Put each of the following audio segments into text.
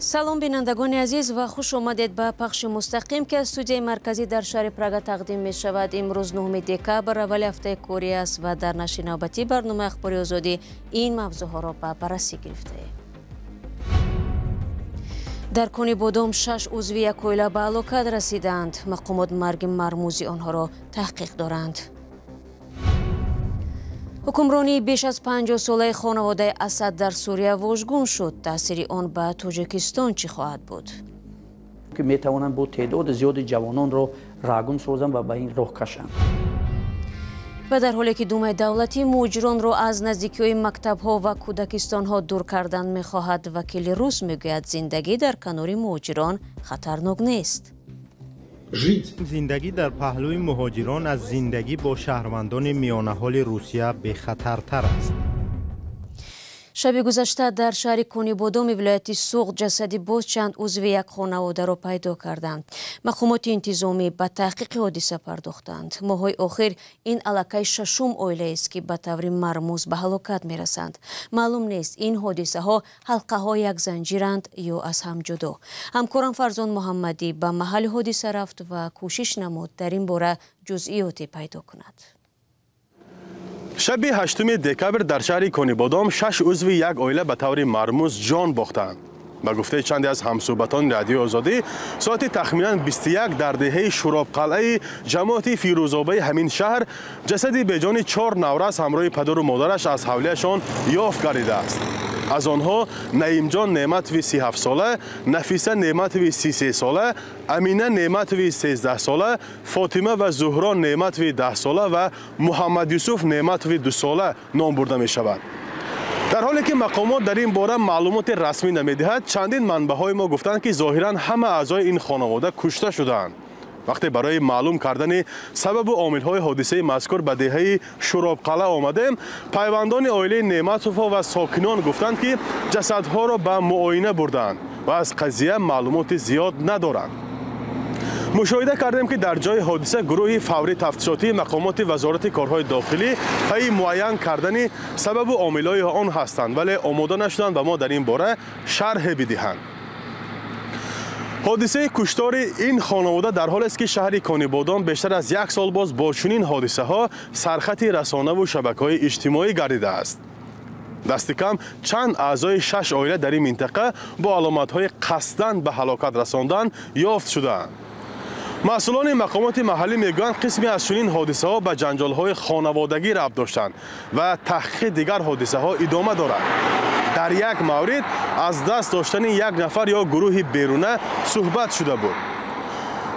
Салом, бинандагони азиз, ва хуш омадед ба пахши мустақим, ки аз студияи марказӣ дар шаҳри Прага тақдим мешавад. Имрӯз 9 декабр, аввали ҳафтаи корӣ аст ва дар нашри навбатии барномаи Ахбори Озодӣ ин мавзӯъҳоро ба баррасӣ гирифтаем. Дар Конибодом шаш узви як оила ба ҳалокат расиданд. Мақомот марги мармузи онҳоро таҳқиқ доранд. Ҳукмронии беш аз 50-солаи хонаводаи Асад дар Сурия вожгун шуд. Таъсири он ба Тоҷикистон чӣ хоҳад буд? Ки метавонанд бо теъдоди зиёди ҷавононро рагум созанд ва ба ин роҳ кашанд. Ва дар ҳоле ки Думаи давлатӣ муҳоҷиронро аз наздикиҳои мактабҳо ва кӯдакистонҳо дур кардан мехоҳад, вакили рус мегӯяд, зиндагӣ дар канори муҳоҷирон хатарнок нест. Зиндагӣ дар паҳлӯи муҳоҷирон аз зиндагӣ бо шаҳрвандони миёнаҳоли Русия бехатартар аст. Шаби гузашта дар шаҳри Конибодоми вилояти Суғд ҷасади боз чанд узви як хонаводаро пайдо карданд. Мақомоти интизомӣ ба таҳқиқи ҳодиса пардохтанд. Моҳҳои охир ин аллакай шашум оилаест, ки ба таври мармуз ба ҳалокат мерасанд. Маълум нест, ин ҳодисаҳо ҳалқаҳои як занҷиранд ё аз ҳам ҷудо. Ҳамкорам Фарзон Муҳаммадӣ ба маҳалли ҳодиса рафт ва кӯшиш намуд дар ин бора ҷузъиёте пайдо кунад. Шаби 8 декабр дар шаҳри Конибодом шаш узви як оила ба таври мармуз ҷон бохтанд. Ба гуфтаи чанде аз ҳамсӯҳбатони Радиои Озодӣ, соати тахминан 21 дар деҳаи Шуробқалъаи ҷамоати Фирӯзобаи ҳамин шаҳр ҷасади беҷони чор наврас ҳамроҳи падару модараш аз ҳавлияшон ёфт гардидааст. Аз онҳо Наимҷон Неъматови 37-сола, Нафиса Неъматови 33-сола, Амина Неъматови 13-сола, Фотима ва Зуҳро Неъматови 10-сола ва Муҳаммадюсуф Неъматови 2-сола ном бурда мешавад. Дар ҳоле ки мақомот дар ин бора маълумоти расмӣ намедиҳад, чандин манбаъҳои мо гуфтанд, ки зоҳиран ҳама аъзои ин хонавода кушта шудаанд. Вақте барои маълум кардани сабабу омилҳои ҳодисаи мазкур ба деҳаи Шуробқалъа омадем, пайвандони оилаи Неъматовҳо ва сокинон гуфтанд, ки ҷасадҳоро ба муоина бурдаанд ва аз қазия маълумоти зиёд надоранд. Мушоҳида кардем, ки дар ҷои ҳодиса гурӯҳи фаврӣ тафтишотии мақомоти Вазорати корҳои дохилӣ пайи муайян кардани сабабу омилҳои он ҳастанд, вале омода нашуданд ба мо дар ин бора шарҳе бидиҳанд. Ҳодисаи куштори ин хонавода дар ҳолест, ки шаҳри Конибодом бештар аз як сол боз бо чунин ҳодисаҳо сархати расонаву шабакаҳои иҷтимоӣ гардидааст. Дасти кам чанд аъзои шаш оила дар ин минтақа бо аломатҳои қасдан ба ҳалокат расондан ёфт шудаанд. Масъулони мақомоти маҳаллӣ мегӯянд, қисме аз чунин ҳодисаҳо ба ҷанҷолҳои хонаводагӣ рабт доштанд ва таҳқиқи дигар ҳодисаҳо идома дорад. Дар як маврид аз даст доштани як нафар ё гурӯҳи беруна суҳбат шуда буд.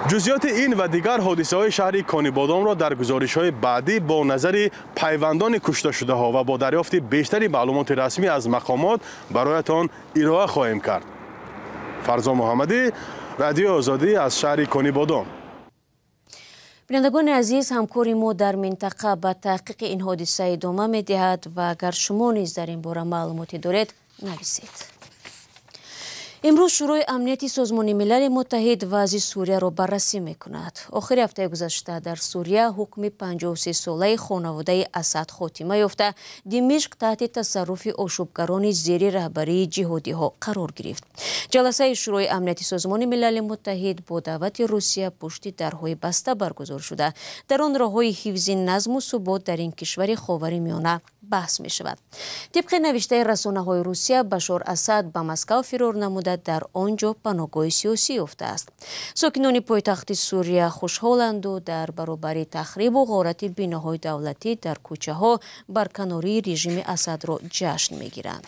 Ҷузъиёти ин ва дигар ҳодисаҳои шаҳри Конибодомро дар гузоришҳои баъдӣ бо назари пайвандони кушташудаҳо ва бо дарёфти бештари маълумоти расмӣ аз мақомот бароятон ироа хоҳем кард. Фарзон Муҳаммадӣ, Радиои Озодӣ, аз шаҳри Конибодом. Бинандагони азиз, ҳамкори мо дар минтақа ба таҳқиқи ин ҳодиса идома медиҳад ва агар шумо низ дар ин бора маълумоте доред, нависед. Имрӯз Шӯрои амнияти Созмони Милали Муттаҳид вазъи Сурияро баррасӣ мекунад. Охири ҳафтаи гузашта дар Сурия ҳукми 53-солаи хонаводаи Асад хотима ёфта, Димишқ таҳти тасарруфи ошӯбгарони зери раҳбарии ҷиҳодиҳо қарор гирифт. Ҷаласаи Шӯрои амнияти Созмони Милали Муттаҳид бо даъвати Русия пушти дарҳои баста баргузор шуда, дар он роҳҳои ҳифзи назму субот дар ин кишвари Ховари Миёна баҳс мешавад. Тибқи навиштаи расонаҳои Русия, Башор Асад ба Москав фирор намуда, дар он ҷо паноҳгоҳи сиёсӣ ёфтааст. Сокинони пойтахти Сурия хушҳоланду дар баробари тахрибу ғорати биноҳои давлатӣ дар кӯчаҳо барканории режими Асадро ҷашн мегиранд.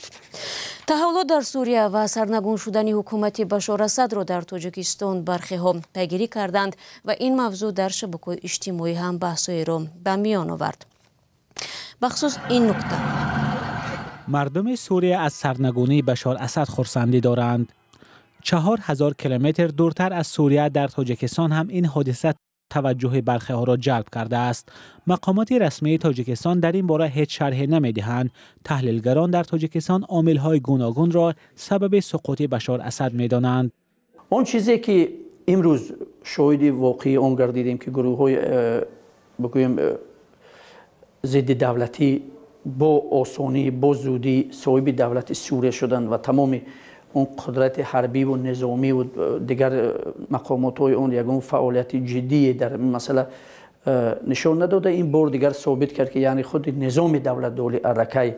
Таҳаввулот дар Сурия ва сарнагун шудани ҳукумати Башор Асадро дар Тоҷикистон бархеҳо пайгирӣ карданд ва ин мавзӯъ дар шабакаҳои иҷтимоӣ ҳам баҳсҳоеро ба миён овард. Бахусус ин нукта: Мардуми Сурия аз сарнагунии Башор Асад хурсандӣ доранд. 4000 километр дуртар аз Сурия, дар Тоҷикистон ҳам ин ҳодиса таваҷҷӯҳи бархеҳоро ҷалб кардааст. Мақомоти расмии Тоҷикистон дар ин бора ҳеҷ шарҳе намедиҳанд. Таҳлилгарон дар Тоҷикистон омилҳои гуногунро сабаби суқути Башор Асад медонанд. Он чизе ки имрӯз шоҳиди воқеии он гардидем, ки гурӯҳҳои, бигӯем, зидди давлатӣ бо осонӣ, бо зудӣ соҳиби давлати Сурия шуданд ва тамоми Он қудрати ҳарбӣ ва низомӣ ва дигар мақомотҳои он ягон фаъолияти ҷиддие дар ин масъала нишон надода. Ин бор дигар собит кард, ки яъне худи низоми давлатдорӣ аллакай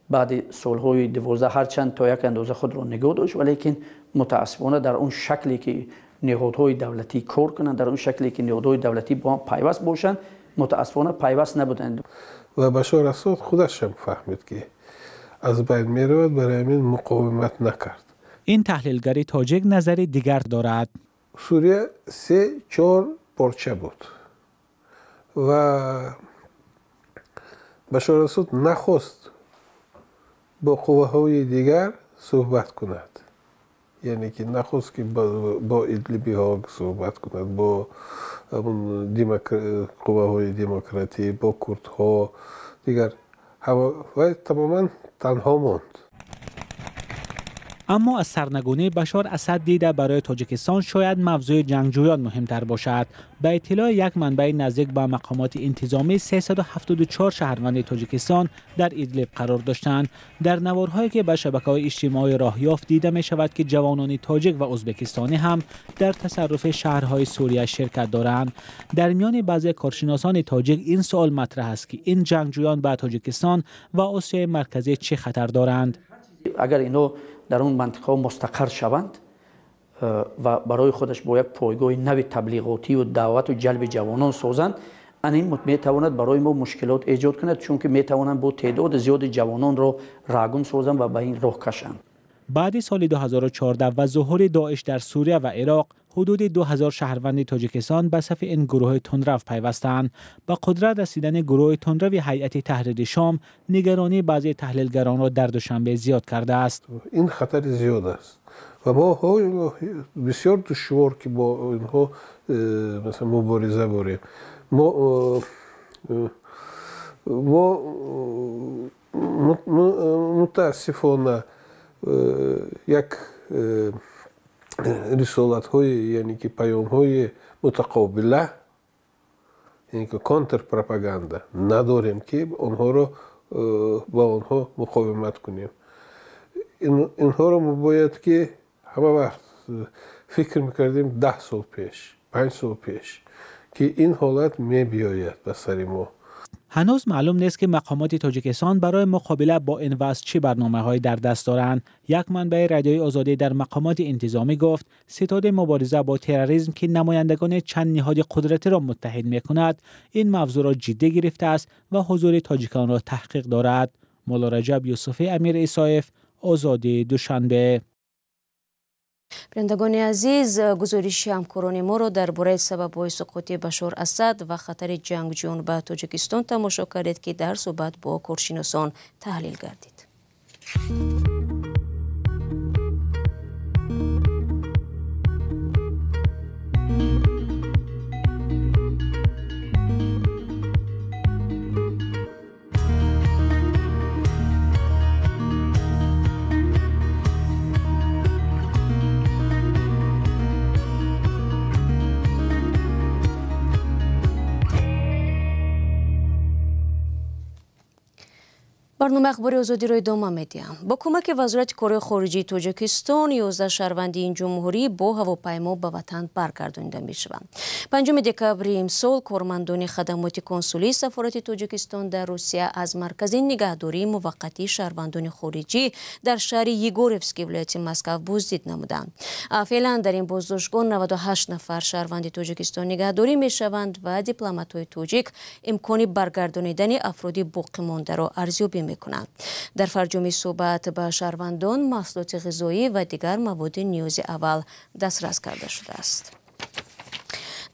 баъди солҳои 12 ҳарчанд то як андоза худро нигоҳ дошт, валекин мутаассифона дар он шакле ки ниҳодҳои давлатӣ кор кунанд, дар он шакле ки ниҳодҳои давлатӣ бо ҳам пайваст бошанд, мутаассифона пайваст набуданд. Ва Башар Асад худаш ҳам фаҳмид, ки аз байн меравад, барои ҳамин муқовимат накард. Ин таҳлилгари тоҷик назари дигар дорад. Сурия се чор порча буд ва Башар Асад нахост бо қувваҳои дигар суҳбат кунад, яъне ки нахост ки бо идлибиҳо суҳбат кунад, бо қувваҳои демократӣ, бо курдҳо, дигар вай тамоман танҳо монд. Аммо аз сарнагунии Башор Асад дида барои Тоҷикистон шояд мавзӯи ҷангҷӯён муҳимтар бошад. Ба иттилои як манбаи наздик ба мақомоти интизомӣ, 374 шаҳрванди Тоҷикистон дар Идлиб қарор доштанд. Дар наворҳое ки ба шабакаҳои иҷтимоӣ роҳ ёфт, дида мешавад, ки ҷавонони тоҷик ва ӯзбекистонӣ ҳам дар тасарруфи шаҳрҳои Сурия ширкат доранд. Дар миёни баъзе коршиносони тоҷик ин суол матраҳ аст, ки ин ҷангҷӯён ба Тоҷикистон ва Осиёи Марказӣ чӣ хатар доранд. Агар ино дар он мантиқаҳо мустақар шаванд ва барои худаш бо як пойгоҳи нави таблиғотию даъвату ҷалби ҷавонон созанд, ан ин метавонад барои мо мушкилот эҷод кунад, чунки метавонанд бо теъдоди зиёди ҷавононро рагум созанд ва ба ин роҳ кашанд. Баъди соли 2014 ва зуҳури Доиш дар Сурия ва Ироқ, ҳудуди 2000 шаҳрванди Тоҷикистон ба сафи ин гурӯҳи тундрав пайвастанд. Ба қудрат расидани гурӯҳи тундрави Ҳайати Таҳрири Шом нигаронии баъзе таҳлилгаронро дар Душанбе зиёд кардааст. Ин хатари зиёд аст ва мо бисёр душвор ки бо инҳо масалан мубориза борем. Мо мутаассифона як рисолатҳои, яъне ки паёмҳои мутақобила, яъне ки контрпропаганда надорем, ки онҳоро ба онҳо муқовимат кунем. Инҳоро мо бояд ки ҳама вақт фикр мекардем, 10 сол пеш, 5 сол пеш, ки ин ҳолат мебиёяд ба сари мо. Ҳанӯз маълум нест, ки мақомоти Тоҷикистон барои муқобила бо ин вазъ чӣ барномаҳое дар даст доранд. Як манбаи Радиои Озодӣ дар мақомоти интизомӣ гуфт, ситоди мубориза бо терроризм, ки намояндагони чанд ниҳоди қудратиро муттаҳид мекунад, ин мавзӯъро ҷиддӣ гирифтааст ва ҳузури тоҷиконро таҳқиқ дорад. Муллораҷаб Юсуфӣ, Амир Исоев, Озодӣ, Душанбе. Бинандагони азиз, гузориши ҳамкорони моро дар бораи сабабҳои суқути Башор Асад ва хатари ҷангҷӯён ба Тоҷикистон тамошо кардед, ки дар суҳбат бо коршиносон таҳлил гардид. Барномаи Ахбори Озодиро идома медиҳам. Бо кӯмаки Вазорати корҳои хориҷии Тоҷикистон 11 шаҳрванди ин ҷумҳурӣ бо ҳавопаймо ба ватан баргардонида мешаванд. 5 декабри имсол кормандони хадамоти консулии сафорати Тоҷикистон дар Русия аз маркази нигаҳдории муваққатии шаҳрвандони хориҷӣ дар шаҳри Егоревски вилояти Москав боздид намуданд. Феълан дар ин боздоштгоҳ 98 нафар шаҳрванди Тоҷикистон нигаҳдорӣ мешаванд ва дипломатҳои тоҷик имкони баргардонидани афроди боқимондаро арзёбӣ мекунанд. Дар фарҷоми суҳбат ба шаҳрвандон маҳсулоти ғизоӣ ва дигар маводи ниёзи аввал дастрас карда шудааст.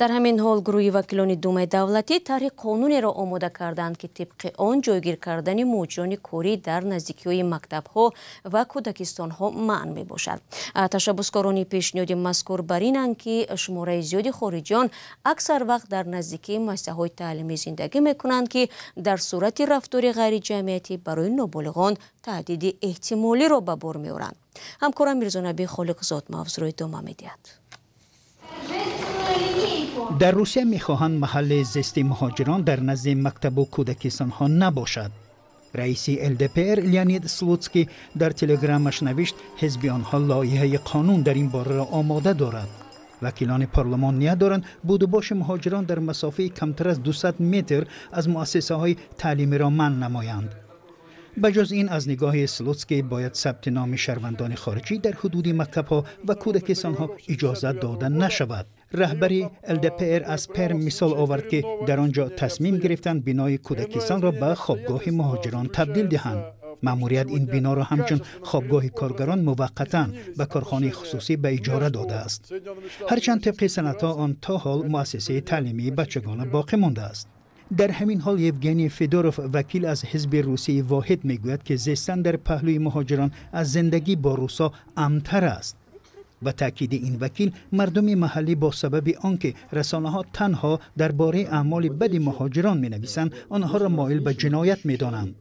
Дар ҳамин ҳол гурӯҳи вакилони Думаи давлатӣ тарҳи қонунеро омода карданд, ки тибқи он ҷойгир кардани муҳоҷирони корӣ дар наздикиҳои мактабҳо ва кӯдакистонҳо манъ мебошад. Ташаббускорони пешниҳоди мазкур бар инанд, ки шумораи зиёди хориҷиён аксар вақт дар наздикии муассисаҳои таълимӣ зиндагӣ мекунанд, ки дар сурати рафтори ғайриҷамъиятӣ барои ноболиғон таҳдиди эҳтимолиро ба бор меоранд. Ҳамкорам Мирзонаби Холиқзод мавзӯъро идома медиҳад. Дар Русия мехоҳанд маҳалли зисти муҳоҷирон дар назди мактабу кӯдакистонҳо набошад. Раиси ЛДПР Леонид Слуцкий дар телеграмаш навишт, ҳизби онҳо лоиҳаи қонун дар ин бораро омода дорад. Вакилони парлумон ният доранд будубоши муҳоҷирон дар масофаи камтар аз 200 метр аз муассисаҳои таълимиро манъ намоянд. Ба ҷуз ин, аз нигоҳи Слуцкий бояд сабти номи шаҳрвандони хориҷӣ дар ҳудуди мактабҳо ва кӯдакистонҳо иҷозат дода нашавад. Раҳбари ЛДПР аз Перм мисол овард, ки дар он ҷо тасмим гирифтанд бинои кӯдакистонро ба хобгоҳи муҳоҷирон табдил диҳанд. Маъмурият ин биноро ҳамчун хобгоҳи коргарон муваққатан ба корхонаи хусусӣ ба иҷора додааст. Ҳарчанд тибқи санадҳо он то ҳол муассисаи таълимии бачагона боқӣ мондааст. Дар ҳамин ҳол Евгений Федоров, вакил аз ҳизби Русияи воҳид, мегӯяд, ки зистан дар паҳлӯи муҳоҷирон аз зиндагӣ бо русо амнтар аст. Ба таъкиди ин вакил, мардуми маҳаллӣ бо сабаби он ки расонаҳо танҳо дар бораи аъмоли бади муҳоҷирон менависанд, онҳоро моил ба ҷиноят медонанд.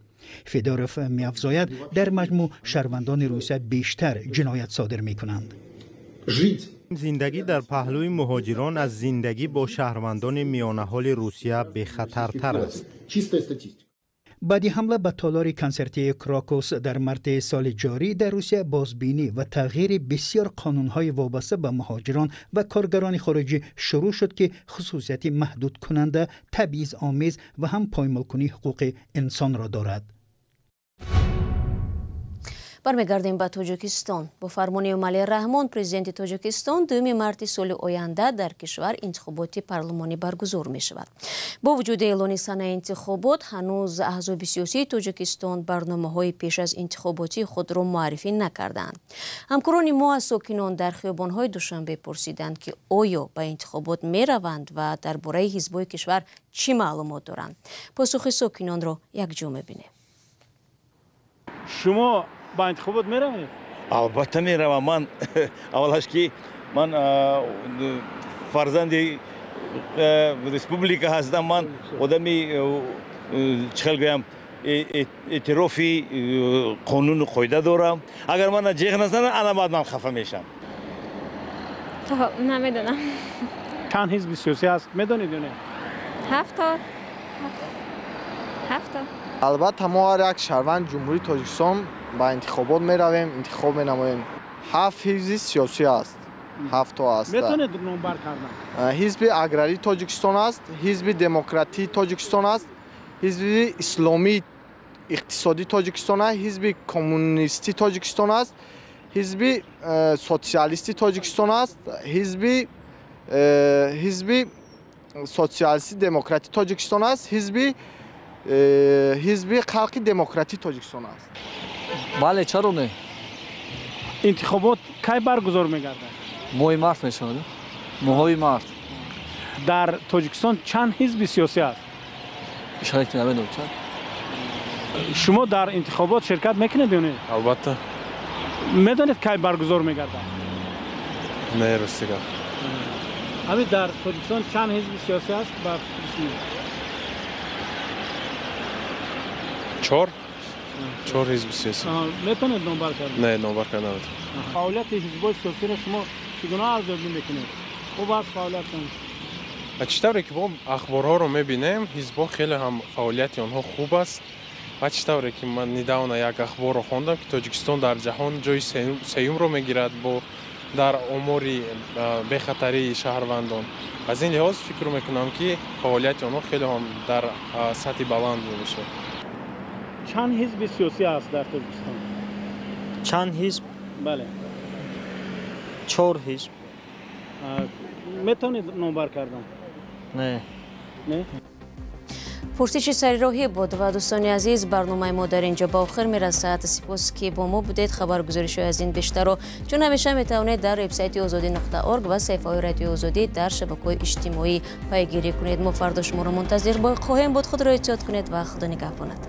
Федоров меафзояд, дар маҷмӯъ шаҳрвандони Русия бештар ҷиноят содир мекунанд. Зиндагӣ дар паҳлӯи муҳоҷирон аз зиндагӣ бо шаҳрвандони миёнаҳоли Русия бехатартар аст. Баъди ҳамла ба толори консертии Крокус дар марти соли ҷорӣ дар Русия, бозбинӣ ва тағйири бисёр қонунҳои вобаста ба муҳоҷирон ва коргарони хориҷӣ шурӯъ шуд, ки хусусияти маҳдудкунанда, табъизомез ва ҳам поймолкунии ҳуқуқи инсонро дорад. Бармегардем ба Тоҷикистон. Бо фармони Эмомалӣ Раҳмон, президенти Тоҷикистон, 2 марти соли оянда дар кишвар интихоботи парлумонӣ баргузор мешавад. Бо вуҷуди эълони санаи интихобот, ҳанӯз аҳзоби сиёсии Тоҷикистон барномаҳои пеш аз интихоботии худро муаррифӣ накардаанд. Ҳамкорони мо аз сокинон дар хиёбонҳои Душанбе пурсиданд, ки оё ба интихобот мераванд ва дар бораи ҳизбҳои кишвар чӣ маълумот доранд. Посухи сокинонро якҷо мебинем. Шумо ба интихобот меравед? Албатта меравам. Ман аввалаш ки ман фарзанди республика ҳастам, ман одами чӣ хел гӯям, эътирофи қонуну қоида дорам. Агар мана ҷеғ назанам, ана баъд ман хафа мешам. Намедонам. Чанд ҳизби сиёсӣ ҳаст, медонед ё не? Ҳафто. Ҳафто. Албатта мо ҳар як шаҳрванди Ҷумҳурии Тоҷикистон ба интихобот меравем, интихоб менамоем. 7 ҳизби сиёсӣ аст, 7 аст. Метавонед номбар кардан? Ҳизби аграрии Тоҷикистон аст, ҳизби демократии Тоҷикистон аст, ҳизби исломии иқтисодии Тоҷикистон аст, ҳизби коммунистии Тоҷикистон аст, ҳизби социалистии Тоҷикистон аст, ҳизби социалистии демократии Тоҷикистон аст, ҳизби халқи демократии Тоҷикистон аст. Бале, чаро не? Интихобот кай баргузор мегардад? Моҳи март мешавад. Моҳҳои март. Дар Тоҷикистон чанд ҳизби сиёсӣ аст? Ишора намедонам чанд. Шумо дар интихобот ширкат мекунед ё не? Албатта. Медонед кай баргузор мегардад? Не, рости гап. Ҳамин дар Тоҷикистон чанд ҳизби сиёсӣ аст? Ба 4 ҳизби сиёсӣ. Метавонед номбар кард? Не, номбар карда наметавонам. Фаъолияти ҳизбҳои сиёсиро шумо чӣ гуна арзёбӣ мекунед? Хуб аст фаъолиятшон? Чӣ тавре ки мо ахборҳоро мебинем, ҳизбҳо хеле ҳам фаъолияти онҳо хуб аст. Ва чӣ тавре ки ман недавно як ахборро хондам, ки Тоҷикистон дар ҷаҳон ҷои сеюмро мегирад бо дар омори бехатарии шаҳрвандон. Аз ин лиҳоз фикр мекунам, ки фаъолияти онҳо хеле ҳам дар сатҳи баланд мебошад. Чанд ҳизби сиёсӣ аст дар Тоҷикистон? Чанд ҳизб? Бале. 4 ҳизб. Метавонед номбар кардан? Не. Не? Пурсиши сарироҳӣ буд ва дӯстони азиз, барномаи мо дар инҷо ба охир мерасад. Сипос ки бо мо будед. Хабаргузоришҳои аз ин бештарро чун ҳамеша метавонед дар вебсайти озодӣ.org ва саҳифаҳои Радиои Озодӣ дар шабакаҳои иҷтимоӣ пайгирӣ кунед. Мо фардо шуморо мунтазир хоҳем буд. Худро эҳтиёт кунед ва Худо нигаҳбонад.